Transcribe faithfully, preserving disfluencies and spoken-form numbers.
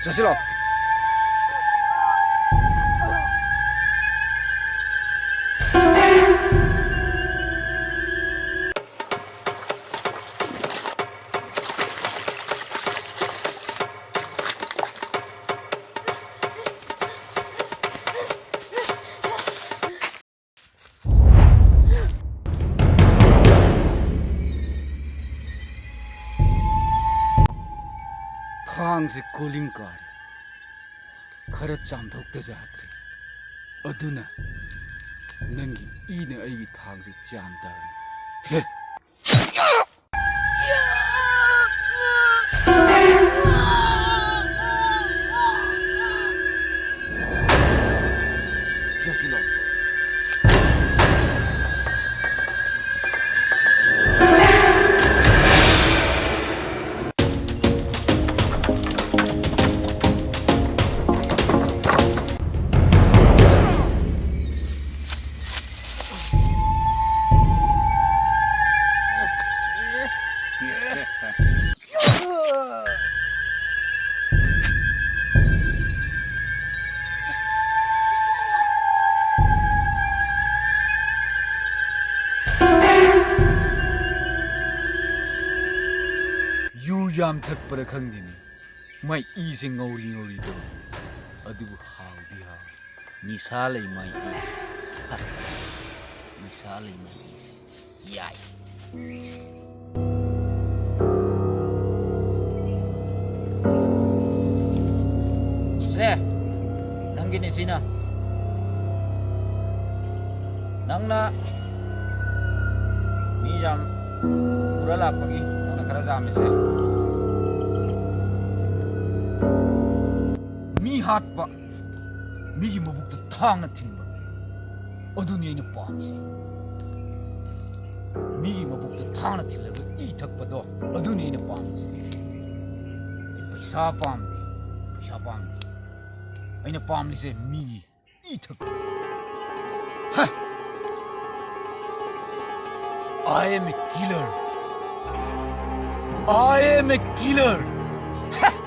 ꯆꯠꯁꯤꯜꯂꯣ꯫ ꯊꯥꯡꯁꯦ calling ꯀꯥꯔꯦ꯫ ꯈꯔ ꯆꯥꯝꯊꯣꯛꯇ ꯌꯥꯗ꯭ꯔꯦ꯫ ꯑꯗꯨꯅ ꯅꯪꯒꯤ ꯏꯅ ꯑꯩꯒꯤ ꯊꯥꯡꯁꯦ ꯆꯥꯝ ꯇꯥꯔꯅꯤ꯫ ꯍꯦ! ꯆꯠꯁꯤꯜꯂꯣ꯫ ꯌꯨ ꯌꯥꯝ ꯊꯛꯄꯔ ꯈꯪꯗꯦꯅꯦ, ꯃꯥꯏ ꯏꯁꯦ ꯉꯧꯔꯤ ꯉꯧꯔꯤ ꯇꯧꯏ꯫ ꯑꯗꯨꯕꯨ ꯍꯥꯎꯗꯤ ꯍꯥꯎꯏ꯫ ꯅꯤꯁꯥ ꯂꯩ ꯃꯥꯏ ꯏꯁꯦ꯫ ꯍ! ꯅꯤꯁꯥ ꯂꯩ ꯃꯥꯏ ꯏꯁꯦ꯫ ꯌꯥꯏ꯫ ꯁꯦ, ꯅꯪꯒꯤꯅꯤ ꯁꯤꯅ꯫ ꯅꯪꯅ ꯃꯤ ꯌꯥꯝ ꯄꯨꯔ ꯂꯥꯛꯄꯒꯤ ꯅꯪꯅ ꯈꯔ ꯆꯥꯝꯃꯤꯁꯦ꯫ ꯃꯤ ꯍꯥꯠꯄ, ꯃꯤꯒꯤ ꯃꯕꯨꯛꯇ ꯊꯥꯡꯅ ꯊꯤꯟꯕ, ꯑꯗꯨꯅꯤ ꯑꯩꯅ ꯄꯥꯝꯃꯤꯁꯦ꯫ ꯃꯤꯒꯤ ꯃꯕꯨꯛꯇ ꯊꯥꯡꯅ ꯊꯤꯜꯂꯒ ꯏ ꯊꯛꯄꯗꯣ, ꯑꯗꯨꯅꯤ ꯑꯩꯅ ꯄꯥꯝꯃꯤꯁꯦ꯫ ꯑꯩ ꯄꯩꯁꯥ ꯄꯥꯝꯗꯦ, ꯄꯩꯁꯥ ꯄꯥꯝꯗꯦ꯫ ꯑꯩꯅ ꯄꯥꯝꯂꯤꯁꯦ ꯃꯤꯒꯤ ꯏ ꯊꯛꯄ꯫ ꯍ! I am a killer. I am a killer. ꯍ!